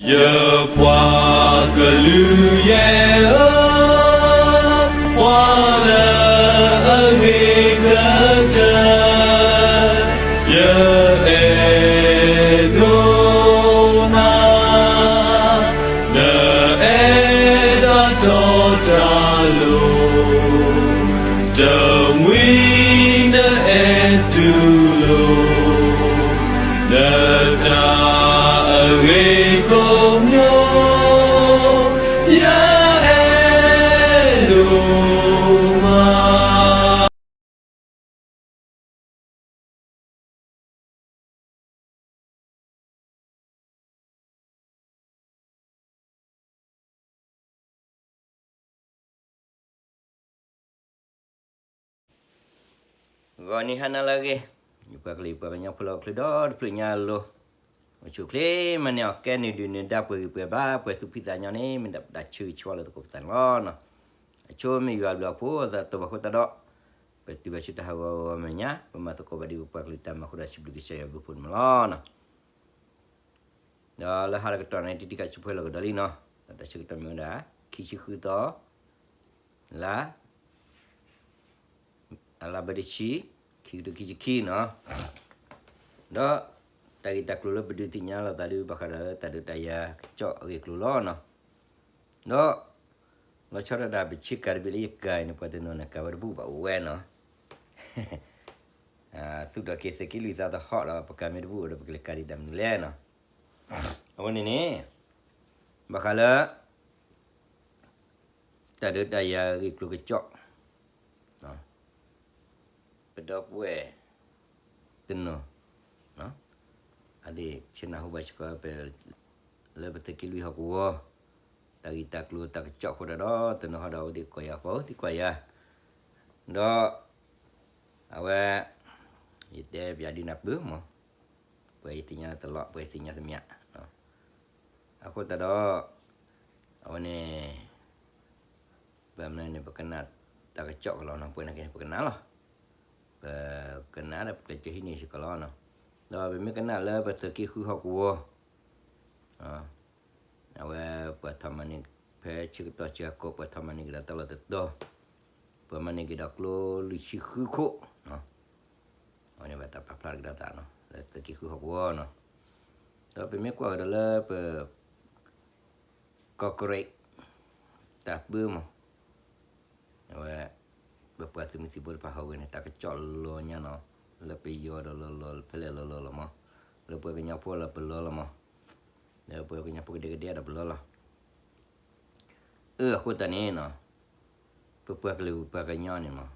ယပှၤကလုာ်ယဲၢ်ဧၢ, ပှၤလၢအဂ့ၤကတၢၢ် ယအဲၣ်ဒိးနၤ, နအဲၣ်တၢ်တီတၢ်လိၤ, တမှံၤနအဲၣ်တူၢ်လိာ် နတၢ်အဂ့ၤကိးမံၤ, ယအဲၣ်ဒိးမး. ဂီၤနံၤဟါနၤလၢအဂ့ၤ, ယပှၤကလုာ်ယပှၤကညီဖိလၢဟီၣ်ခိၣ်ဒီတဖျၢၣ်ညါအလိၤ, အိၣ်ဆူၣ်အိၣ်ချ့မၤန့ၢ်အီၤ ကဲနုာ်ဒုးနုာ်ဒါ ပှဲၤဂံၢ်ပှဲၤဘါ ပှဲၤသူၣ်ဖှံသးညီန့ၣ် မ့ၢ်ဒၣ်ပတၢ်ဆၢဂ့ၤဆၢဝါလၢသကိးပသးန့ၣ်လီၤ. အဆိမ့ၢ်ယွၤအဘျုးအဖှိၣ်အသးတဘၣ်အဃိသတးဒီး ပတုၤဘၣ်ဆူတၢ်ဟးဂီၤဂီၤမဲာ်ညါ ပမၤသကိးဘၣ်ဒံးပပှၤကလုာ်တၢ်မၤအဃိဒီး စံးဘျုးကစၢ်ယွၤအဘျုးအဖှိၣ်န့ၣ်လီၤ. ဒီးလၢဟါလၢကတီၢ်န့ၣ် တံၤတံၤခးဆူၣ်ဖဲလီၤကဒီးလံနီၤ, ဒီးတၢ်ဆၢကတီၢ်မ့ၢ်ဝဲဒၣ် ခံဆံဃုသီ လါ အလါဘၢၣ်တဆံ ခံကထိခံဆံခံနီၤ, ဒီးတၢ်ဂ့ၢ်တၢ်ကျိၤလၢပဒုးသ့ၣ်ညါလိာ်သးဒုး ဘၣ်ဃးဒီးတၢ်ဒုးတၢ်ယၤကစီၣ်အဂ့ၢ်အကျိၤလီၤနီၤ, ဒီး လီၤဆီဒၣ်တၢ်ပဆ့ကၤတဘ့ၣ်လၢယကၤအံၤန့ၣ် ပှၤတနီၤန့ၣ် ကၤဝဲတဘူၣ်ဘၣ်အိၣ်ဝဲနီၤ, သူၣ်ထီၣ်က့ၤသးက့ၤလွံၢ်သးသဟီၣ်ဒီး ပကၤမ့ၢ်တဘူၣ်အိၣ်ဒီး ပကလဲၤကၤဒံးတၢ်မနုၤလဲၣ်နီၤ, အဝဲန့ၣ်န့ၣ် ဘၣ်ဃးလၢ တၢ်ဒုးတၢ်ယၤဂ့ၢ်ကျိၤကစီၣ် ပဒီပုၢ်ဝဲၢ်တနီၤ အဒ့ၣ်ဆ့နၢ်ဟူဘၣ်စ့ၢ်ကီး လၢပသုးက့လွံၢ်ဟီၣ်ကဝီၤ တၢ်ဂ့ၢ်တၢ်ကျိၤတၢ်ကစီၣ်အဃိဒီး တနီၤဟီဒီး အဝဲသ့ၣ်ကိးယၤ ပှၤသံကွၢ်ယၤ, ဒီး အဝဲ ယတဲပျးဒ်နၢ်ပၢၢ်မး, ပှၤယသ့ၣ်ညါတလီၢ် ပှၤယသ့ၣ်ညါတမံၤ, အဃိသတးဒီး အဝဲန့ၣ် ဘၣ်မနုၤန့ၣ် ပကနၣ်တၢ်ကစီၣ်ကလီနီၤ, ပှၤနာ်က့န့ၣ် ပကနၣ်လီၤ, ပကနၣ်ဒီးပကျဲးစၢးဟံးန့ၢ်စ့ၢ်ကီးလီၤ, ဒီးပမ့ၢ်ကနၣ်လၢပသုးက့ဃုဟီၣ်ကဝီၤ အဝဲပှၤထီၣ်မၤန့ၢ် ဖဲဆၢကတီၢ်ဆၢကိး ပှၤထီၣ်မၤန့ၢ်က့ၤဒီးတၢ်လီၢ်တတီၤ, ပှၤမၤန့ၢ်က့ၤဒီးကျိလွံၢ်ဆံဃုခိၣ်, အဝဲန့ၣ်ဘၣ်တၢ်ပာ်ဖျါကဒီးသးနီၤ လၢသုးက့ဃုဟီၣ်ကဝီၤနီၤ, ဒီးပမ့ၢ်ကွၢ်ကဒီးလၢပ ကီၢ်ကရ့း တၢ်ပၢမး, အဝဲ ပပှၤသုးမုၢ်သံၣ်ဘိတဖၣ်ဟီၣ်ဂဲၤန့ၣ် တၢ်ကစီၣ်လီၤညါနီၤ, လၢပယီၤဒီးလီၤလီၤ ဖဲလဲၣ်လီၤလီၤလီၤမး, လၢပှၤကညီဖိလၢပလီၤလီၤမး, လၢပှၤကညီဖိကဒဲကဒဲဒီးပလီၤလီၤ, အၢ အဃိသတးန့ၣ်နီၤ, ပပှၤကလုာ်ပပှၤကညီန့ၣ်မး,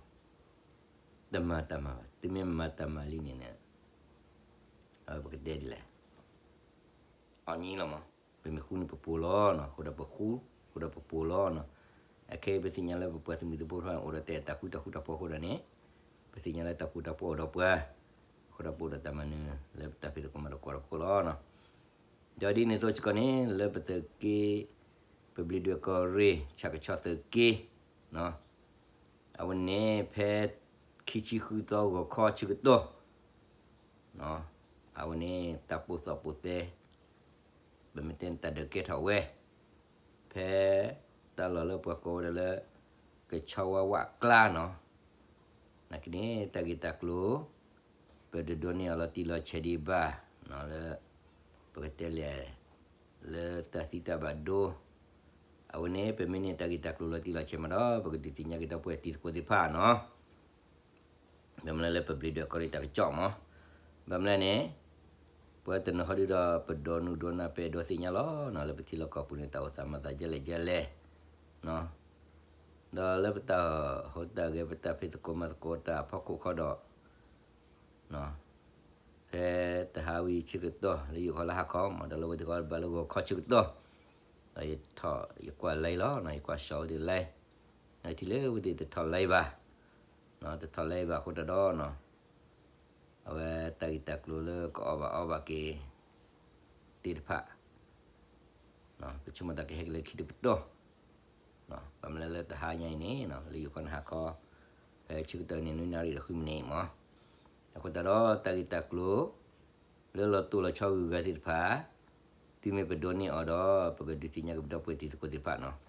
တမၤတၢ်မၤဘၣ်, သုမ့ၢ်မၤတၢ်မၤလံန့ၣ်န့ၣ်, အဝဲပကတဲဒ်လဲၣ် အီၣ်နံၤလီၤမး, ပမ့ၢ်ဃူန့ၣ်ပပိာ်လီၤနီၤ, ဃိဒီးပဃူ, ဃိဒီးပပိာ်လီၤနီၤ, အခဲအံၤပသ့ၣ်ညါလၢပပှၤသုးမုၢ်သံၣ်ဘိတဖၣ် အိၣ်ဒီးတၢ်အဲၣ်တၢ်ကွံတၢ်ဃူတၢ်ဖိးအဃိဒီးန့ၣ်, ပသ့ၣ်ညါလၢတၢ်ဃူတၢ်ဖိးအိၣ်ဒီးပှၤ, အဃိဒီးပအိၣ်ဒီးတၢ်မၤနၢၤလၢပတၢ်ဖံးသကိးမၤသကိးတကိးလီၤနီၤ, ဒီးဒ်န့ၣ်အသိးစ့ၢ်ကီးန့ၣ် လၢပသုးက့, ပဘျံးဒွဲၣ်ကီၢ်ရ့ၣ် ဆၣ်ကဆီသုးက့ အဝဲန့ၣ် ဖဲခံဆံဃုသီ ဂီၤခီဆၢကတီၢ် အဝဲန့ၣ် တၢ်ပိာ်သီၣ်ပိာ်သဲ ပမ့ၢ်တဲန့ၣ် တၢ်ဒုးကဲထီၣ်ဝဲ ဖဲတၢ်လီၢ်လၢပှၤကိးဝဲဒၣ်လၢ ကဆီဝါဝးကျါနီၤ, နာ်က့န့ၣ် တၢ်ဂ့ၢ်တၢ်ကျိၤ ပတဒိးန့ၢ်အီၤလီၤတံၢ်လီၤဆဲးဒံးဘၣ်, လၢ ပကတဲလဲၣ် လၢတၢ်သံတၢ်ဘၣ်ဒိ အဝဲန့ၣ် ပမ့ၢ်န့ၢ်တၢ်ဂ့ၢ်တၢ်ကျိၤလီၤတံၢ်လီၤဆဲးမးဒီး ပကဒုးသ့ၣ်ညါက့ၤဒီပုၢ်ဝဲၢ်တံၤသကိးသ့ၣ်တဖၣ်နီၤ, ဘၣ်မနုၤလၢပဘျံးဒွဲၣ်ကီၢ်ရ့ၣ်တၢ်ကစီၣ်မး, ဘၣ်မနုၤလဲၣ်န့ၣ် ပှၤတနီၤဟီဒုဒီး ပဒိးနုာ်ဒိးနၢ် ပအဲၣ်ဒိးသ့ၣ်ညါလီၤနီၤ, လၢပထံလီၢ်ကီၢ်ပူၤန့ၣ် တၢ်အိၣ်သးမၤသးဒ်လဲၣ်ဒ်လဲၣ် ဒီးလၢပတၢ်ဟူးတၢ်ဂဲၤ ပတၢ်ဖံးသကိးမၤသကိးတၢ်အဖီခိၣ်ဃီဒီး ဖဲတဟါဝံၤဆၢကတီၢ် လၢယိၤခီလၢဟါခီမး ဒီးလၢဝဲသ့ၣ်ဃီဘၣ်လၢဂီၤခီဆၢကတီၢ် ဒီးယထီၣ်ယကွၢ်လဲလီၤနီၤ, ယကွၢ်စီၤဝဲသ့ၣ်လဲ, ထံၣ်လၢဝဲသ့ၣ်တထီၣ်လဲဘၣ်, တထီၣ်လဲဘၣ်အဃိတၢ်ဒီးနီၤ, အဝဲတၢ်ဂ့ၢ်တၢ်ကျိၤလၢကအီၣ်ဘၣ်အီဘၣ်က့ၤသ့ၣ်တဖၣ် ပဆိကမိၣ်သးကဟဲက့ၤလၢခံတပတီၢ်, ဘၣ်မနုၤလၢတဟါညါအံၤန့ၣ် လၢယိၤခီနဟါခီ ဖဲဆၢကတီၢ်န့ၣ် နွံနၣ်ရံၣ်ဒီးဃုမံးနံးမး, အဃိသတးဒီးတၢ်ဂ့ၢ်တၢ်ကျိၤ လၢလီၤတိၢ်လီၤဆီဂုၤဂၤသ့ၣ်တဖၣ်, သ့ တုၤမ့ၢ်ပဒိးန့ၢ်အီၤဒီး ပကဒုးသ့ၣ်ညါက့ၤပဒီပုၢ်ဝဲၢ်တံၤသကိးသ့ၣ်တဖၣ်နီၤ.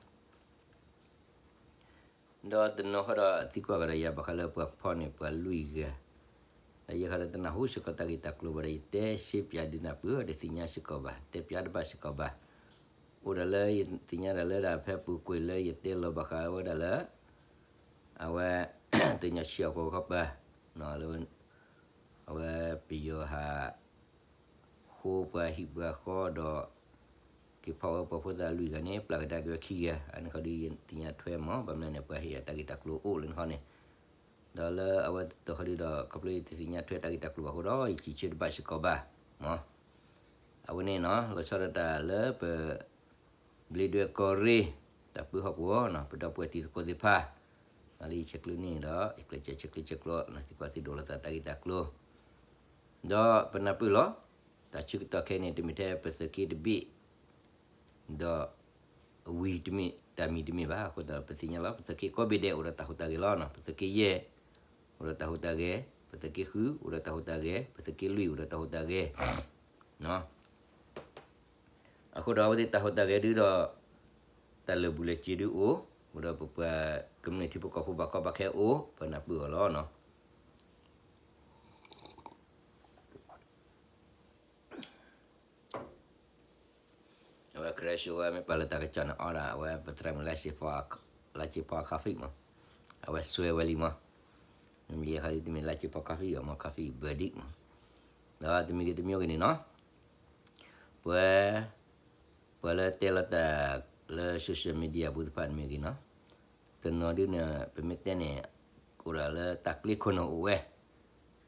ဒီးတနီၤဃီဒီးသံကွၢ်ကဒီးယၤ ဘၣ်ဃးလၢပှၤဖီၣ်န့ၢ်ပှၤလွံၢ်ဂၤ, ဒီးယဲဃီဒီးတနၢ်ဟူစ့ၢ်ကီးတၢ်ဂ့ၢ်တၢ်ကျိၤဘၣ်ဒီး ယတဲရှဲပၠးဒုးနၢ်ပၢၢ် တသ့ၣ်ညါစ့ၢ်ကီးဘၣ်, တဲပၠးတဘၣ်စ့ၢ်ကီးဘၣ်. အိၣ်ဒၣ်လၢယသ့ၣ်ညါဒၣ်လၢဒၣ် ဖဲပူၤကွံာ်လၢယတဲလီၤဘၣ်ဃးဝဲဒၣ်လၢ အဝဲ သ့ၣ်ညါဆံးအီၤဃီဃီပၤ လၢ အဝဲပယီၤဟး ဃိပှၤဟံၣ်ပှၤဃီဒီး က့ၤဖီၣ်ဝဲပှၤဖိသၣ်လွံၢ်ဂၤန့ၣ် ပျၢ်ကဒါက့ၤဝဲခံဂၤ, အန့ၣ်ခီဒုးယသ့ၣ်ညါထွဲမး, ဘၣ်မနုၤန့ၣ် ပှၤဟ့ၣ်အတၢ်ဂ့ၢ်တၢ်ကျိၤအိၣ်လၢန့ၣ်ခီန့ၣ်, ဒီးလၢအဝဲတတီၤခီဒုးဒီး ခီဖျိယတသ့ၣ်ညါထွဲတၢ်ဂ့ၢ်တၢ်ကျိၤဘၣ်အဃိဒီး ယစံးဆၢတဘၣ်စ့ၢ်ကီးဘၣ်မး. အဝဲန့ၣ်နီၤ လီၤဆီဒၣ်တၢ်လၢပ ဘျ့ဒွဲၣ်ကီၢ်ရ့ၣ် တၢ်ပၢဟီၣ်ကဝီၤနီၤ, ပဒီပုၢ်ဝဲၢ်တံၤသကိးသ့ၣ်တဖၣ်, လၢယဆဲးကျိးန့ၣ်ဒီး ယကျဲးစၢးဆဲးကျိးဆဲးကျိးနီၤ, သံကွၢ်သံဒိးလိာ်သးတၢ်ဂ့ၢ်တၢ်ကျိၤ, ဒီးပနၢ်ပၢၢ်လီၤ. တၢ်ဆၢကတီၢ်ခဲအံၤန့ၣ် တမ့ၢ်ထဲပသုးက့တဘ့ၣ် ဒီး အဝံၤတမ့ၢ်တၢ်မံၤတမ့ၢ်ဘၣ်, အဃိသတးဒီးပသ့ၣ်ညါလီၤ, ပသုးက့ကိးဘ့ၣ်ဒဲးအိၣ်ဒီးတၢ်ဟူးတၢ်ဂဲၤလီၤနီၤ, ပသုးက့ယဲၢ် အိၣ်ဒီးတၢ်ဟူးတၢ်ဂဲၤ, ပသုးက့ဃု အိၣ်ဒီးတၢ်ဟူးတၢ်ဂဲၤ, ပသုးက့လွံၢ် အိၣ်ဒီးတၢ်ဟူးတၢ်ဂဲၤ အဃိဒီးအဝဲသ့ၣ်တၢ်ဟူးတၢ်ဂဲၤဒုဒီး တၢ်လၢာ်ဘူၣ်လၢာ်စ့ၤဒုအိၣ်, အိၣ်ဒီးပပှၤကမျၢၢ်ထံဖိကီၢ်ဖိဘၣ်ကီဘၣ်ခဲအိၣ်, ပနၢ်ပၢၢ်အီၤလီၤနီၤ. အဝဲ Crash အဝဲမ့ၢ်ပာ်လၢတၢ်ကစီၣ်န့ၣ်အီဒၣ် အဝဲပသရၣ်မုၣ် လါစ့ဖီ လါစ့ဖီ coffee မး, အဝဲစွဲဝဲလံမး, မ့ၢ်ယဲခါဒ်တမ့ၢ်လါစ့ဖီ coffee အီမး coffee ဘၢဒံးမး, ဒီးတမံၤဂ့ၤတမံၤဂ့ၤန့ၣ်နီၤ, ပှၤ ပှၤလၢတဲလီၤတၢ်လၢ social media ပူၤတဖၣ်န့ၣ်မ့ၢ်ဂ့ၤနီၤ, တနီၤဒုန့ၣ် ပမ့ၢ်တဲန့ၣ် အိၣ်ဒၣ်လၢတၢ်ကျ့ခိၣ်နူာ်အိၣ်ဝဲ,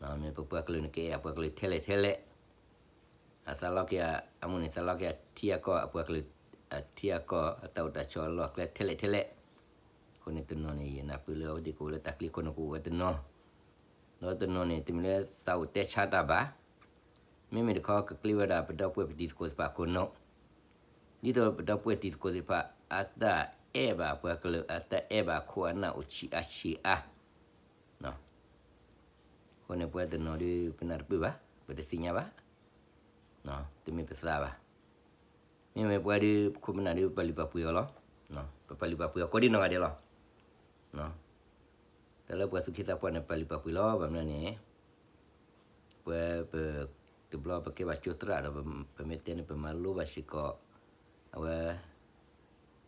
မ့ၢ်ပပှၤကလုာ်န့ၣ် ကအဲၣ်အပှၤကလုာ်ထဲလဲၣ်ထဲလဲၣ်, အသးလီက့ၤ အမိၢ်န့ၣ် သးလီက့ၤအထံအကီၢ် အပှၤကလုာ် အထံအကီၢ် အတၢ်အိၣ်တၢ်ဆိးအလီၢ်အကျဲထဲလဲၣ်ထဲလဲၣ်, အဃိန့ၣ်တနီၤန့ၣ် ယနၢ်ပၢၢ်လၢအဝဲသ့ၣ်ကအိၣ်လၢတၢ်ကျ့ခိၣ်နူာ်ကအိၣ်ဝဲတနီၤ, ဒီးတနီၤန့ၣ် တမ့ၢ်လၢသးအိၣ်တဲဆါတၢ်ဘၣ်, မ့မ့ၢ်တခီကကျ့ဝဲဒၣ်ပဒီပုၢ်ဝဲၢ်ပတံၤသကိးသ့ၣ်တဖၣ်အခိၣ်နူာ်, ဒ်သိးပဒီပုၢ်ဝဲၢ်တံၤသကိးသ့ၣ်တဖၣ် အတၢ်အဲၣ်ဘၣ်အပှၤကလုာ် အတၢ်အဲၣ်ဘၣ်အခိၣ်အနၢ်အိၣ်ဆံးအါဆံးအါ အဃိန့ၣ် ပဝဲတနီၤဒုး ပနၢ်တပၢၢ်ဘၣ်, ပတသ့ၣ်ညါဘၣ်, တမ့ၢ်ပသးဘၣ်. မ့မ့ၢ်ပဝဲဒုး ပခိၣ်ပနၢ်ဒုး ပပာ်လုၢ်ပာ်ပှ့ၤအီၤလီၤ. ပပာ်လုၢ်ပာ်ပှ့ၤအီၤကိးဒံနီၢ်ဂၤဒဲးလီၤ. တၢ်လၢပှၤသူၣ်က့သးပှၢ်န့ၣ် ပာ်လုၢ်ပာ်ပှ့ၤလီၤ. ဘၣ်မနုၤန့ၣ် ပဝဲပ တဘျီပကဲဘၣ်ကၠိသရၣ်ဒီး ပမ့ၢ်တဲန့ၣ် ပမၤလိဘၣ်စ့ၢ်ကီး အဝဲ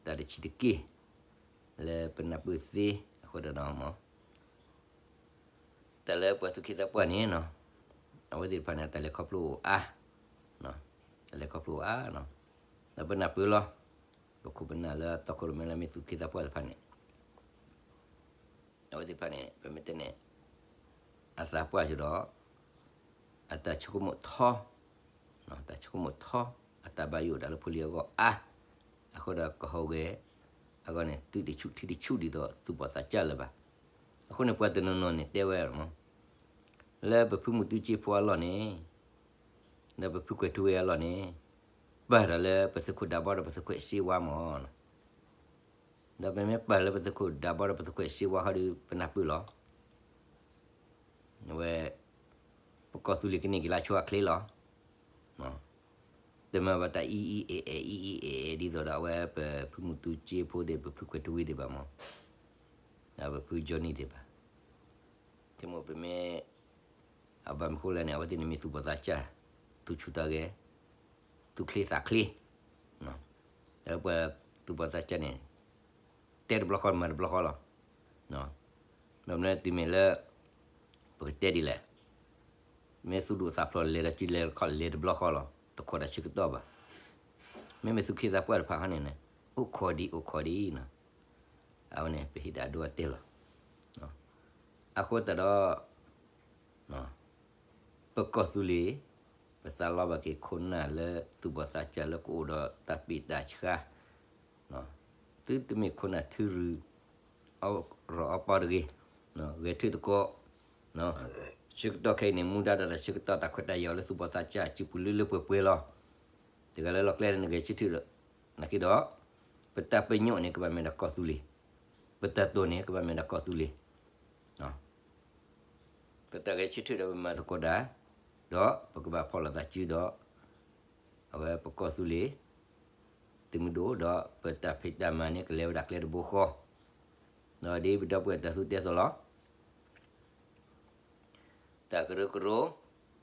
တၢ်တဆံးတက့ၢ် လၢပနၢ်ပၢၢ်သ့အဃိဒီး တၢ်လၢပှၤသူၣ်က့သးပှၢ်န့ၣ် အဝဲသ့ၣ်တဖၣ်န့ၣ် တၢ်လဲၤခီဖျိအိၣ်အါ, တၢ်လဲၤခီဖျိအိၣ်အါ, ဒီးပနၢ်ပၢၢ်လီၤ. ပခိၣ်ပနၢ်လၢအတီခိၣ်ရိၣ်မဲလၢမ့ၢ်သူၣ်က့သးပှၢ်တဖၣ်န့ၣ် အဝဲသ့ၣ်တဖၣ်န့ၣ် ပမ့ၢ်တဲန့ၣ် အသးပှၢ်ဆိဒီး အတၢ်ဆိကမိၣ်ထီ, တၢ်ဆိကမိၣ်ထီ, အတၢ်ဘၣ်ယိၣ်ဒၣ်လၢဖိလံၤအဂီၢ်အါ, အဃိဒီးကဟူးဂဲၤအဂီၢ်န့ၣ် သုးတဆူၣ်ထံတဆူၣ်ဒ်သိးသူၣ်ဘီၣ်သးစၢ်လၢၤဘၣ်. အဃိန့ၣ် ပှၤတနီၤနီၤန့ၣ်တဲဝဲ လၢပဖုမူတူစ့ဖိအလီၢ်န့ၣ် ဒီးပဖုကွဲၤထူဝ့အလီၢ်န့ၣ် ပာ်ဒီးလၢပသုးခိၣ်ဒးဘီဒီးပသုးခိၣ်စ့ဝါမး ဒီးပမ့ၢ်ပာ်လၢပသုးခိၣ်ဒးဘီဒီးပသုးခိၣ်စ့ဝါဃီဒီး ပနၢ်ပၢၢ်လီၤ. အဝဲ ပကီၢ်သူလ့ၤကန့ၢ်က့ၤလၢဆိအချ့လီၤ. တမၤဘၣ်တၢ်အံအံအဲၣ်အဲၣ်အံအံအဲၣ်အဲၣ် ဒ်သိးဒီးအဝဲပဖုမူတူစ့ဖိသ့ၣ် ပဖုကွဲၤထူဝ့သ့ၣ်ဘၣ်မး, ပဖုကၠီနံၣ်သ့ၣ်ဘၣ်. ဆိကမိၣ်ပမ့ၢ် အဘၣ်မနုၤဃိလဲၣ်န့ၣ် အဝဲသ့ၣ်န့ၣ်မ့ၢ်သူၣ်ဘီၣ်သးစၢ်, သူၣ်ဆူၣ်သးဂဲၤ, သူၣ်ချ့သးချ့, လၢပှၤသူၣ်ဘီၣ်သးစၢ်န့ၣ် တဲတဘျီဃီမၤတဘျီဃီလီၤ. ဘၣ်မနုၤတုၤမ့ၢ်လၢ ပကတဲဒ်လဲၣ်, မ့ၢ်သူၣ်ဒိၣ်သးဖျိးလဲၤဒီးစုလဲၤခီၣ်လဲၤတဘျီဃီလီၤ, တခိးတၢ်ဆၢကတီၢ်ဘၣ်. မ့မ့ၢ်သူၣ်က့သးပှၢ်တဖၣ်ခီန့ၣ်န့ၣ် အိၣ်ခိးဒံးအိၣ်ခိးဒံးနီၤ, အဝဲန့ၣ် ပဟ့ၣ်ဒၣ်ဒိအတဲလီၤ. အဃိသတးဒီး ပကီၢ်သူလ့ၤ ပသးလီဘၣ်က့ၤခိၣ်နၢ်လၢသူၣ်ဘီၣ်သးစၢ်လၢကအိၣ်ဒီးတၢ်ပ့ၢ်တၢ်ဆှါ, သုတမ့ၢ်ခိၣ်နၢ်ထုရုၢ် အီၣ်ရီၣ်အီပီတဂ့ၤ, ဂဲၤထၢၣ်သကိး, ဆၢကတီၢ်ခဲအံၤန့ၣ် မူဒါဒီးတၢ်ဆၢကတီၢ်တၢ်ခွဲးတၢ်ယာ်လၢသူၣ်ဘီၣ်သးစၢ် စုပူၤလၢလၢပှဲၤပှဲၤလီၤ. တဂၤလၢလီၢ်ကျဲန့ၣ်ဂဲၤဆၢထၢၣ်ဒီး နာ်က့ဒီး ပတၢ်ပညိၣ်န့ၣ် ကဘၣ်မ့ၢ်ဒၣ်ကီၢ်သူလ့ၤ, ပတၢ်တိာ်န့ၣ် ကဘၣ်မ့ၢ်ဒၣ်ကီၢ်သူလ့ၤ ပတၢ်ဂဲၤဆၢထၢၣ်ဒီးပမၤသကိးတၢ်, ဒီးပကဘၣ်ဖီၣ်လိာ်သးစုဒီး အဝဲပကီၢ်သူလ့ၤ သုးမုၢ်ဒိၣ် ဒီးပတၢ်ဖံးတၢ်မၤန့ၣ် ကလဲၤဝဲဒၣ်ကျဲတဘိဃီ, ဒီးဒ်ပဒီပုၢ်ဝဲၢ်တၢ်သူတဲသိးလီၤ. တၢ်ကရၢကရိ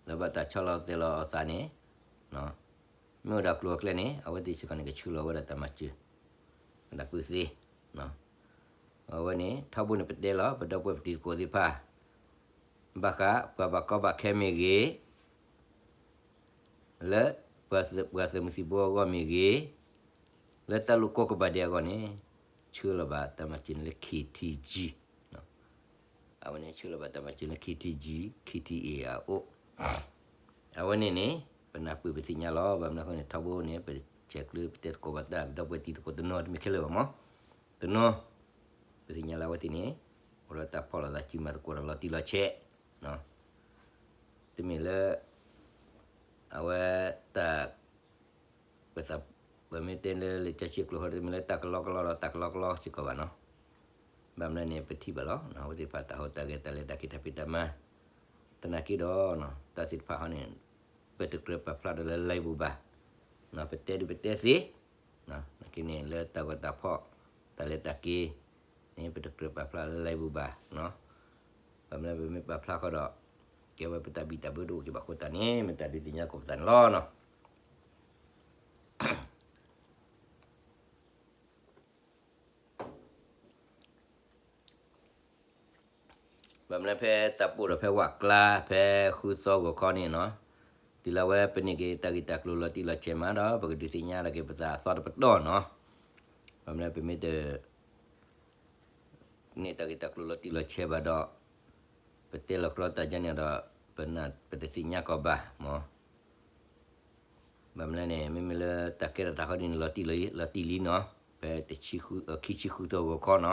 လၢဘၣ်တၢ်ဆီလီၤသဲးလီၤအသးန့ၣ် မ့ၢ်အိၣ်ဒီးကျိၤအကျဲန့ၣ် အဝဲသ့ၣ်စ့ၢ်ကီးန့ၣ် ကဆှၢလီၤဝဲဒၣ်တၢ်မၤစၢၤ တၢ်ပုၢ်သ့ အဝဲန့ၣ် ထီဘိန့ၣ်ပတဲလီၤ ပဒီပုၢ်ဝဲၢ်ပတံၤသကိးသ့ၣ်တဖၣ် ဘၣ်ဃးပှၤဘၣ်ကီဘၣ်ခဲမ့ၢ်ဂ့ၤ လၢ ပှၤသုးမုၢ်သံၣ်ဘိအဂီၢ်မ့ၢ်ဂ့ၤ, လၢတၢ်လိၣ်ကိးကပၤဒဲးအဂီၢ်န့ၣ် ဆှၢလီၤဘၣ်တၢ်မၤစၢၤန့ၣ်လၢ ခ့ထံကံ အဝဲန့ၣ်ဆှၢလီၤဘၣ်တၢ်မၤစၢၤလၢ ခ့ထံကံ ခ့ထံအ့ အအိၣ်, အဝဲန့ၣ်န့ၣ် ပနၢ်ပၢၢ်ပသ့ၣ်ညါလီၤ. ဘၣ်မနုၤအဃိန့ၣ် ထီဘိန့ၣ် ပဆဲးကျၢပတဲသကိးဘၣ်တၢ် ဒီပုၢ်ဝဲၢ်တံၤသကိးတနီၤတမ့ၢ်ခဲလၢာ်ဘၣ်မး, တနီၤ ပသ့ၣ်ညါလၢအဝဲသ့ၣ်န့ၣ် အိၣ်ဒီးတၢ်ဖီၣ်လိာ်သးစုမၤသကိးဒီးလီၤတံၢ်လီၤဆဲး, တမ့ၢ်လၢ အဝဲတၢ် ပသး ပမ့ၢ်တဲလၢလံာ်စီဆှံအကျိၤဃီ တမ့ၢ်လၢတၢ်ကလီကလီဒီးတၢ်ကလီကလီစ့ၢ်ကီးဘၣ်နီၤ, ဘၣ်မနုၤန့ၣ် ပထံၣ်ဘၣ်လီၤ အဝဲသ့ၣ်တဖၣ်တၢ်ဟူးတၢ်ဂဲၤ တၢ်လဲၤတၢ်က့ၤတၢ်ဖံးတၢ်မၤ, သနာ်က့ဒီး တၢ်သ့ၣ်တဖၣ်ဟီန့ၣ် ပတကြၢးပာ်ဖျါဒီးလၢလံာ်ပူၤဘၣ်, ပတဲဒုးပတဲသ့ နာ်က့န့ၣ် လၢတၢ်ဂီၤတၢ်ဖီၣ် တၢ်လဲၤတၢ်က့ၤန့ၣ် ပတကြၢးပာ်ဖျါလၢလံာ်ပူၤဘၣ်, ဘၣ်မနုၤပမ့ၢ်ပာ်ဖျါဃီဒီး ကဲဝဲပတၢ်ဘံၣ်တၢ်ဘၢတအိၣ်က့ၤဘၣ်အဃိသတးန့ၣ် မ့ၢ်တၢ်ဒုးသ့ၣ်ညါသကိးပသးန့ၣ်လီၤ. ဘၣ်မနုၤ ဖဲတၢ်ပိၢ်ဒီးဖဲဝၣ်ကျါ ဖဲဃုသီဂီၤခီန့ၣ်နီၤ, တုၤလၢဝဲပန့ၢ်က့ၤတၢ်ဂ့ၢ်တၢ်ကျိၤလီၤတံၢ်လီၤဆဲးမးဒီး ပကဒုးသ့ၣ်ညါလီၤက့ၤပသးအသီတပတီၢ်နီၤ, ဘၣ်မနုၤပမ့ၢ်တ န့ၢ်တၢ်ဂ့ၢ်တၢ်ကျိၤလီၤတံၢ်လီၤဆဲးဘၣ်ဒီး ပတဲလီၤကြီတၢ်ယါန့ၣ်ဒီး ပတသ့ၣ်ညါကီးဘၣ်မး, ဘၣ်မနုၤန့ၣ် မ့မ့ၢ်လၢတၢ်ကဲထီၣ်သးခီဒုးန့ၣ် လီၤတံၢ်လီၤ လီၤတံၢ်လံနီၤ, ဖဲတဆံဃု ခံဆံဃုသီဂီၤခီနီၤ,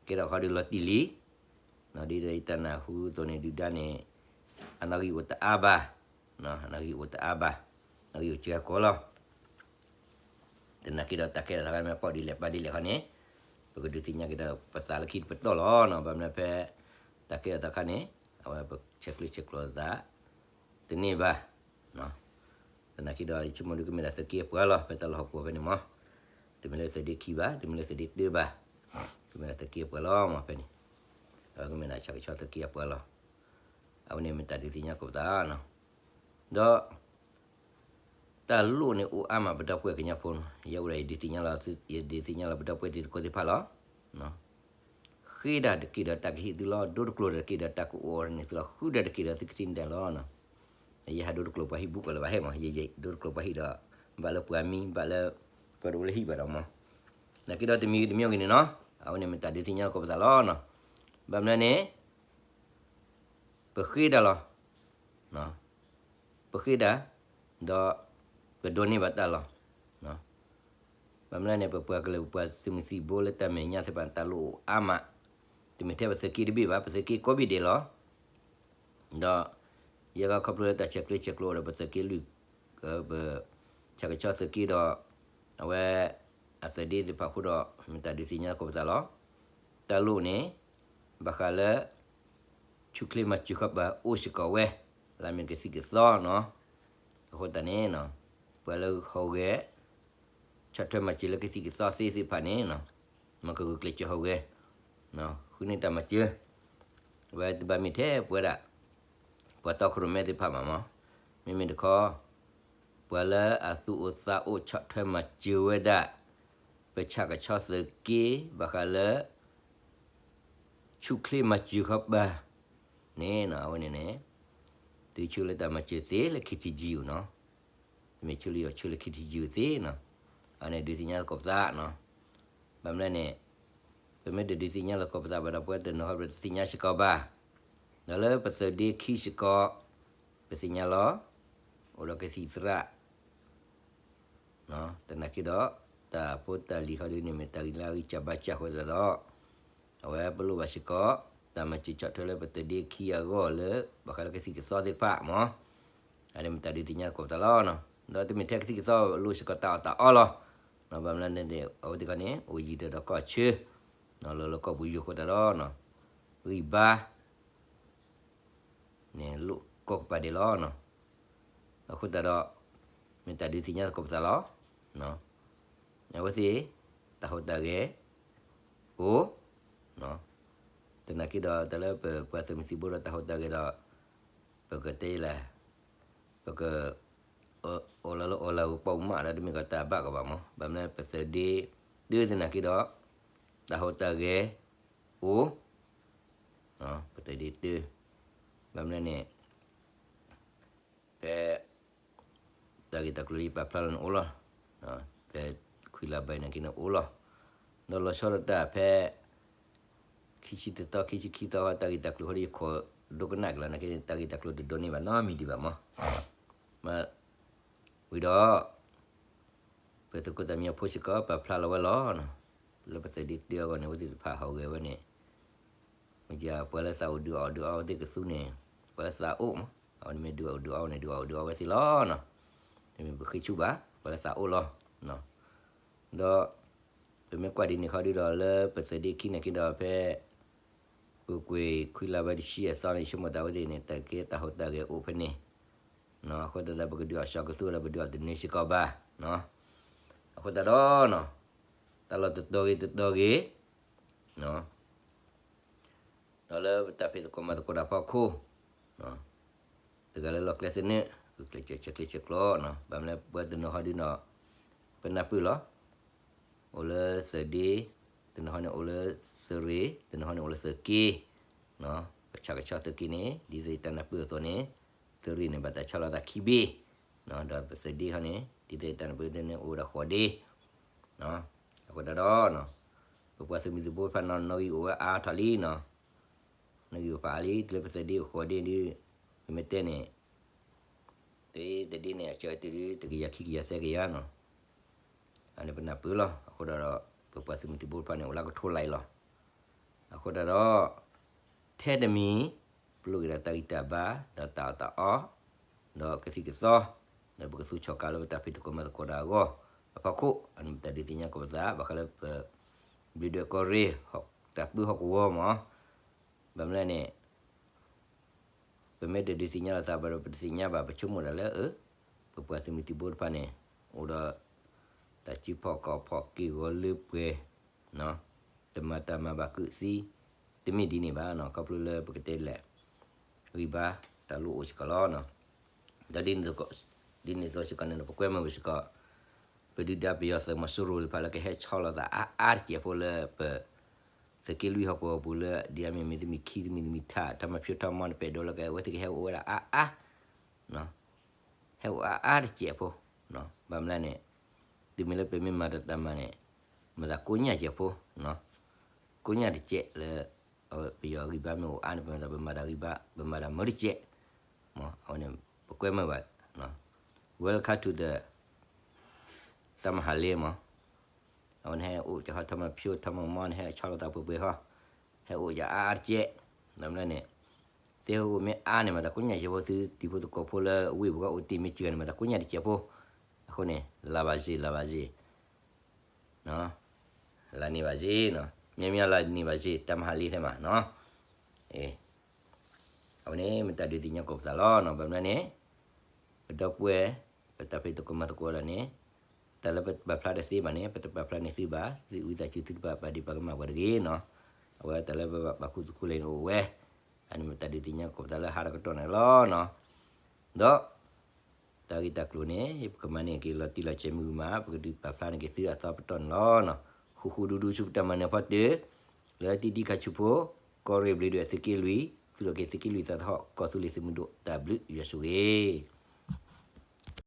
ကဲထီၣ်ခီဒုးလီၤတံၢ်လံ, ဒ်သိးယတၢ်နၢ်ဟူအသိးန့ၣ် ဒုၣ်ဒါန့ၣ် အနီၣ်ဂံၢ်အိၣ်တအါဘၣ်, အနီၣ်ဂံၢ်အိၣ်တအါဘၣ်, နီၣ်ဂံၢ်အိၣ်စှၤကီးလီၤ. သနာ်က့ဒီးတၢ်ကဲထီၣ်သးခီမ့ၢ်ပီၣ်ဒ်လဲၣ်ပာ်ဒ်လဲၣ်ခီန့ၣ် ပကဒုးသ့ၣ်ညါက့ၤဒီးပသးလၢခံတပတီၢ်လီၤနီၤ, ဘၣ်မနုၤဖဲ တၢ်ကဲထီၣ်သးခါန့ၣ် အဝဲပဆဲးကျၢဆဲးကျိးသး တန့ၢ်ဘၣ်, သနာ်က့ဒီး ယဆိကမိၣ်ဒုးကမ့ၢ်ဒၣ်သုးက့အပှၤလီၤ ဖဲတၢ်လီၢ်ဟီၣ်ကဝီၤဖဲန့ၣ်မး, တမ့ၢ်လၢသုးဒ့ခံဘၣ် တမ့ၢ်လၢသုးဒ့တၢဘၣ်, ကမ့ၢ်ဒၣ်သုးက့အပှၤလီၤမးဖဲန့ၣ်, အဝဲကမ့ၢ်ဒၣ်ဆၣ်ကဆီသုးက့အပှၤလီၤ. အဝဲန့ၣ်မ့ၢ်တၢ်ဒုးသ့ၣ်ညါသကိးပသးနီၤ, ဒီး တၢ်လိၣ်န့ၣ်အိၣ်အါမးပဒီပုၢ်ဝဲၢ်ကညီဖိနီၤ, ယဲအိၣ်ဒီးယဒုးသ့ၣ်ညါလီၤ ယဒုးသ့ၣ်ညါလီၤပဒီပုၢ်ဝဲၢ်တံၤသကိးသ့ၣ်တဖၣ်လီၤ. ဃ့တၢ်တက့ၢ်ဒီးတၢ်ကဟ့ၣ်သုလီၤ, ဒိတကျိၤတက့ၢ်ဒီးတၢ်ကအိၣ်န့ၢ်သုလီၤ, ဃုတၢ်တက့ၢ်ဒီးသုကထံၣ်န့ၢ်တၢ်လီၤ. ယဟးဒိတကျိၤပှၤဟံၣ်ဘူးကီးလၢၤဘၣ်ဟဲမး, ယဒိတကျိၤပှၤဟံၣ်ဒီး ဘၣ်လၢပှၤမံ ဘၣ်လၢ ပှၤတအိၣ်လၢဟံၣ်ဘၣ်ဒီးမး, သနာ်က့ဒီးတမံၤဂ့ၤတမံၤဂ့ၤန့ၣ်နီၤ, အဝဲန့ၣ်မ့ၢ်တၢ်ဒုးသ့ၣ်ညါသကိးပသးလီၤနီၤ. ဘၣ်မနုၤန့ၣ် ပဃ့တၢ်လီၤ. ပဃ့တၢ် ဒီး ပဒိးန့ၢ်ဘၣ်တၢ်လီၤ. ဘၣ်မနုၤလဲၣ်န့ၣ် ပပှၤကလုာ် ပပှၤသုးမုၢ်သံၣ်ဘိလၢတၢ်မဲာ်ညါသ့ၣ်တဖၣ် တၢ်လိၣ်အိၣ်အါမး, တမ့ၢ်ထဲပသုးက့တဘ့ၣ်ဘၣ်, ပသုးက့ကိးဘ့ၣ်ဒဲးလီၤ. ဒီး ယဲခီဖျိလၢတၢ်ဆဲးကျၢဆဲးကျိးဒီး ပသုးက့လွံၢ် ပ ဆၣ်ကဆီသုးက့ဒီး အဝဲ အသုးဒ့သ့ၣ်တဖၣ်အဃိဒီး မ့ၢ်တၢ်ဒုးသ့ၣ်ညါသကိးပသးလီၤ. တၢ်လိၣ်န့ၣ် ဘၣ်ဃးလၢ ဆူၣ်ချ့မၤစၢၤဃီပၤအိၣ်စ့ၢ်ကီးဝဲ, လၢအမ့ၢ်ကသံၣ်ကသီနီၤ. အဃိသတးန့ၣ် ပှၤလၢဟူးဂဲၤ ဆီၣ်ထွဲမၤစၢၤလၢကသံၣ်ကသီသ့သ့ၣ်တဖၣ်န့ၣ် မၤကဂုာ်ကျဲးစၢးဟူးဂဲၤ ဃုန့ၢ်တၢ်မၤစၢၤ, အဝဲတဘၣ်မ့ၢ်ထဲပဝဲဒၣ် ပှၤတီခိၣ်ရိၣ်မဲသ့ၣ်တဖၣ်ဘၣ်မး, မ့မ့ၢ်တခီ ပှၤလၢအသူၣ်အိၣ်သးအိၣ်ဆီၣ်ထွဲမၤစၢၤဝဲဒၣ် ပဆၣ်ကဆီသုးက့ ဘၣ်ဃးလၢ ဆူၣ်ချ့မၤစၢၤဃီပၤန့ၣ် အဝဲန့ၣ်န့ၣ် သုဆှၢလၢတၢ်မၤစၢၤသ့လၢ ခ့ထံကံ အအိၣ်နီၤ, တမ့ၢ်ဆှၢလၢယိၤ ဆှၢလၢ ခ့ထံကံ အအိၣ်သ့နီၤ, အဝဲန့ၣ်ဒုးသ့ၣ်ညါသကိးပသးနီၤ, ဘၣ်မနုၤလဲၣ်န့ၣ် ပမ့ၢ်တဒုးသ့ၣ်ညါသကိးပသးဘၣ်ဒီး ပဝဲတနီၤဟီ ပတသ့ၣ်ညါစ့ၢ်ကီးဘၣ်, ဒီးလၢပသုးဒ့ခံစ့ၢ်ကီး ပသ့ၣ်ညါလီၤ, အိၣ်ဒီးကသံၣ်သရၣ် သနာ်က့ဒီး တၢ်ဖိတၢ်လံၤဃီဒ်န့ၣ် မ့ၢ်တၢ်ဂံၢ်လၢအဂံၢ်စၢ်ဘါစၢ်အဃိသတးဒီး အဝဲပလိၣ်ဘၣ်စ့ၢ်ကီး တၢ်မၤစၢၤဆီၣ်ထွဲလၢပသုးဒ့ခံအဂီၢ်လၢ ဘၣ်ဃးလၢကသံၣ်ကသီသ့ၣ်တဖၣ်မး, အန့ၣ်မ့ၢ်တၢ်ဒုးသ့ၣ်ညါသကိးပသးလီၤ. ဒီးတမ့ၢ်ထဲကသံၣ်ကသီလိၣ်စ့ၢ်ကီးတၢ်အီၣ်တၢ်အီလီၤ, ဘၣ်မနုၤလဲၣ်န့ၣ် အဝဲသ့ၣ်တဖၣ်န့ၣ် အိၣ်ယံၤဒီးကီၢ်ဆၢ လၢလၢကီၢ်ပူၤယိာ်အဃိသတးဒီး ဂံၢ်ဘါ န့ၣ်လိၣ်ကိးကပၤဒဲးလီၤ. အဃိသတးဒီး မ့ၢ်တၢ်ဒုးသ့ၣ်ညါသကိးပသးလီၤ. အဝဲသ့ၣ် တၢ်ဟူးတၢ်ဂဲၤအိၣ်, သနာ်က့ဒီးတၢ်လၢပပှၤသုးမုၢ်သံၣ်ဘိဒီးတၢ်ဟူးတၢ်ဂဲၤဒီး ပကတဲလၢ ပက အိၣ်လီၤလၢအိၣ်လၢဂုၤပီၣ်မးဒီးတမ့ၢ်ကီးတၢ်ဘၣ်ကီးဘၣ်မး, ဘၣ်မနုၤလဲၣ် ပသုးဒ့တုၤသနာ်က့ဒီး တၢ်ဟူးတၢ်ဂဲၤအိၣ်, ပသုးဒ့တုၤ, ဘၣ်မနုၤလဲၣ်န့ၣ် ဖဲ တၢ်ဂ့ၢ်တၢ်ကျိၤလၢယပာ်ဖျါလီၤန့ၣ်အိၣ်လီၤ. ဖဲခွံလါဘၢၣ်နာ်က့န့ၣ်အိၣ်လီၤ. ဒီးလီၤဆီဒၣ်တၢ်ဖဲ ခံဆံတသီ ခံဆံခံသီ တၢ်ဂ့ၢ်တၢ်ကျိၤဃီဒီး ယခိးဒိကနၣ်က့ၤလီၤ. နာ်က့န့ၣ် တၢ်ဂ့ၢ်တၢ်ကျိၤတဒိးန့ၢ်ဘၣ်နီတမံၤဒံးဘၣ်မး, ဝံၤဒီး ပသုးခိၣ်သၣ်မံညီၤဖိစ့ၢ်ကီး ပာ်ဖျါလီၤဝဲလီၤ. လၢပသုးဒ့တုၤအဂီၢ်န့ၣ် အဝဲသ့ၣ်တဖၣ်ဟီၣ်ဂဲၤဝဲန့ၣ် မ့ၢ်ပှၤလၢသးအိၣ်ဒုးအီၣ်ဒုးအီအဝဲသ့ၣ်ကသူန့ၣ် ပှၤလၢသးအိၣ်မး, အဝဲန့ၣ်မ့ၢ်ဒုးအီၣ်ဒုးအီဝဲန့ၣ် ဒုးအီၣ်ဒုးအီဝဲသ့ၣ်လီၤ. တမ့ၢ်ပဃ့ဆူၣ်ဘၣ် ပှၤလၢသးအိၣ်လီၤ. ဒီး ပမ့ၢ်ကွၢ်ဒ်န့ၣ်ခီဒုဒီး လၢပသုးဒ့ခံနာ်က့ဒီး ဖဲ ပူၤကွံာ်ခွံလါဘၢၣ်တဆံအသီန့ၣ် ဆိကမိၣ်သးဝဲသ့ၣ်န့ၣ် တၢ်ကဲတၢ်ဟူးတၢ်ဂဲၤအိၣ်ဖဲန့ၣ်, အဃိသတးဒီး ပကဒုးအီၣ်စီၤကသူဒီး ပဒုးအီၣ်တနၢၤစ့ၢ်ကီးဘၣ်. အဃိသတးဒီး တၢ်လီၢ်တတီၤဂ့ၤတတီၤဂ့ၤ ဒီးလၢပတၢ်ဖံးသကိးမၤသကိးတၢ်ဖီခိၣ် တဂၤလၢလီၢ်ကျဲသနၢၣ် ဂုာ်ကျဲးစၢးဆဲးကျိးဆဲးကျိး, ဘၣ်မနုၤလဲၣ် ပှၤတနီၤဟီဒုနီၤ ပနၢ်ပၢၢ်လီၤ. အိၣ်လၢသုးဒ့, တနီၤဟီန့ၣ်အိၣ်လၢသုးရ့ၣ်, တနီၤဟီန့ၣ်အိၣ်လၢသုးက့, ပဆၣ်ကဆီသုးက့န့ၣ် ဒ်သိးယတၢ်နၢ်ပၢၢ်အသိးန့ၣ် သုးရ့ၣ်န့ၣ် ဘၣ်တၢ်ဆီလီၤသးခံဘ့ၣ်, ဒီးပသုးဒ့ဟီန့ၣ် ဒ်သိးယတၢ်နၢ်ပၢၢ်အသိးန့ၣ် အိၣ်ဝဲဒၣ်ဃိးဒ့ အဃိသတးဒီး ပပှၤသုးမုၢ်သံၣ်ဘိတဖၣ်နီၤ နီၣ်ဂံၢ်အိၣ်ဝဲအါထီၣ်လံနီၤ, နီၣ်ဂံၢ်အိၣ်ဖးအါလံ တုၤလၢပသုးဒ့အိၣ်ဃိးဒ့ဒု ပမ့ၢ်တဲန့ၣ် သုးဒ့န့ၣ် အဆၢတုၤဒု တကယၤခံကယၤသၢကယၤနီၤ, အန့ၣ်ပနၢ်ပၢၢ်လီၤ. အဃိသတးဒီး ပပှၤသုးမုၢ်သံၣ်ဘိတဖၣ်န့ၣ် အိၣ်လၢကထိလၢ်အံၤလီၤ. အဃိသတးဒီး ထဲတမံၤ ပလိၣ်က့ၤဒီးတၢ်ဂံၢ်တၢ်ဘါ ဒီးတၢ်အီၣ်တၢ်အီ ဒီးကသံၣ်ကသီ ဒီးပကသူၣ်ဆီၣ်ကါလၢပတၢ်ဖံးသကိးမၤသကိးတၢ်အဂီၢ်အဖီခိၣ် အန့ၣ်ပတၢ်ဒုးသ့ၣ်ညါကိးပသး ဘၣ်ဃးလၢပ ဘျံးဒွဲၣ်ကီၢ်ရ့ၣ် တၢ်ပၢဟီၣ်ကဝီၤမး, ဘၣ်မနုၤလဲၣ်န့ၣ် ပမ့ၢ်တဒုးသ့ၣ်ညါလိာ်သးဘၣ်ဒီး ပတသ့ၣ်ညါဘၣ် ပဆိကမိၣ်ဒၣ်လၢ အၢ ပပှၤသုးမုၢ်သံၣ်ဘိတဖၣ်န့ၣ် အိၣ်ဒီး တၢ်စုဖီၣ်ကီၢ်ဖီၣ်က့ၢ်ဂီၤလၢပှဲၤ တမၤတၢ်မၤဘၣ်ကုာ်သံ တမ့ၢ်ဒ်န့ၣ်ဘၣ်နီၤ, ခီဖျိလၢပကတဲလဲၣ် ဂံၢ်ဘါတၢ်လိၣ်အိၣ်စ့ၢ်ကီးလီၤ. ဒီးဒ်န့ၣ်အသိးစ့ၢ်ကီးန့ၣ် ပကွဲမုာ်ဝဲစ့ၢ်ကီး ပဒုၣ်ဒါပယီၤသုးမီၤစိရိၤသ့ၣ်တဖၣ်လၢကဟဲဆီလီၤသးအါအါတစဲးဖိလၢပ သုးက့လွံၢ်ဟီၣ်ကဝီၤပူၤလၢ ဒ်အမ့ၢ်မ့ၢ်သမံးခံ သမံးခံထး တၢ်မၤဖၠိတၢ်မၤန့ၣ် ပအဲၣ်ဒိးလၢကဝဲသ့ၣ်ကဟဲအိၣ်ဝဲဒၣ်အါအါ ဟဲအိၣ်အါအါတစဲးဖိ, ဘၣ်မနုၤလဲၣ်န့ၣ် တုၤမ့ၢ်လၢပမ့ၢ်မၤတၢ်တၢ်မၤန့ၣ် မၤသးကိညၢ်စဲးဖိ, ကိညၢ်တစဲးလၢ ပယီၤဂံၢ်ဘါမ့ၢ်အိၣ်အါန့ၣ် ပမၤတၢ်ပမၤတၢ်ဂံၢ်ဘါ ပမၤတၢ်မၢတစဲး, အဝဲန့ၣ် ပကွဲမုာ်ဘၣ် Welcome to the တၢ်မၤဟးလ့မး, အဝဲန့ၣ်ဟဲအိၣ်ကဟီ တၢ်မၤဖၠိတၢ်မၤမီန့ၣ် ဟဲဆီလီၤသးပှဲၤပှဲၤဟီ, ဟဲအိၣ်ယၤအါအါတစဲး, ဘၣ်မနုၤလဲၣ်န့ၣ် သ့ၣ်ဟဲအိၣ်မ့ၢ်အါန့ၣ် မၤသးကိညၢ်စဲးဖိ သုတံၤဖိသကိးဖိလၢဝ့ၢ်ပူၤဂီၢ်အိၣ်တ့ၢ်မ့ၢ်စှၤန့ၣ် မၤသးကိညၢ်တစဲးဖိ, အဃိန့ၣ် လၢ်ဘၣ်စ့ၢ် လၢ်ဘၣ်စ့ၢ် လၢ်န့ၢ်ဘၣ်စ့ၢ်နီၤ, မ့မ့ၢ်လၢ်န့ၢ်ဘၣ်စ့ၢ် တၢ်မၤဟးလ့ထဲမးနီၤ, အဝဲန့ၣ်မ့ၢ်တၢ်ဒုးသ့ၣ်ညါကိးပသးလီၤနီၤ, ဘၣ်မနုၤလဲၣ်န့ၣ် ပဒီပုၢ်ဝဲၢ် ပတၢ်ဖံးသကိးမၤသကိးလီၤန့ၣ် တၢ်လၢပပာ်ဖျါတသ့ဘၣ်န့ၣ် ပတပာ်ဖျါန့ၢ်သုဘၣ်, သုးဝံသးစူၤသုတဘၣ်ပာ်ဒံးပာ်ကမၣ်ပှၤတဂ့ၤနီၤ, အဝဲတၢ်လၢပဘၣ်ပာ်ခူသူၣ်ခူလံာ်န့ၣ်အိၣ်ဝဲ, အန့ၣ်မ့ၢ်တၢ်ဒုးသ့ၣ်ညါကိးပသးလၢဟါတကတီၢ်န့ၣ်လီၤနီၤ, ဒီး တၢ်ဂ့ၢ်တၢ်ကျိၤန့ၣ် ပကမၤန့ၢ်က့ၤလီၤတံၢ်လီၤဆဲးမုာ်မး ပကဒုးပာ်ဖျါန့ၢ်က့ၤသုအသီပတီၢ်န့ၣ်လီၤနီၤ, ဃူဃူဒူဒူဆူပတၢ်မၤနၢၤဖီတၢၢ်, လၢတံဒံခါဆူဖိ ကီၢ်ရ့ၣ်ဘျံးဒွဲၣ်သုးက့လွံၢ် သူၣ်ထီၣ်က့ၤသုးက့လွံၢ်သးသဟီၣ် ကီၢ်သူလ့ၤသုးမုၢ်ဒိၣ် တၢ်ဘျုးယွၤဆိၣ်ဂ့ၤ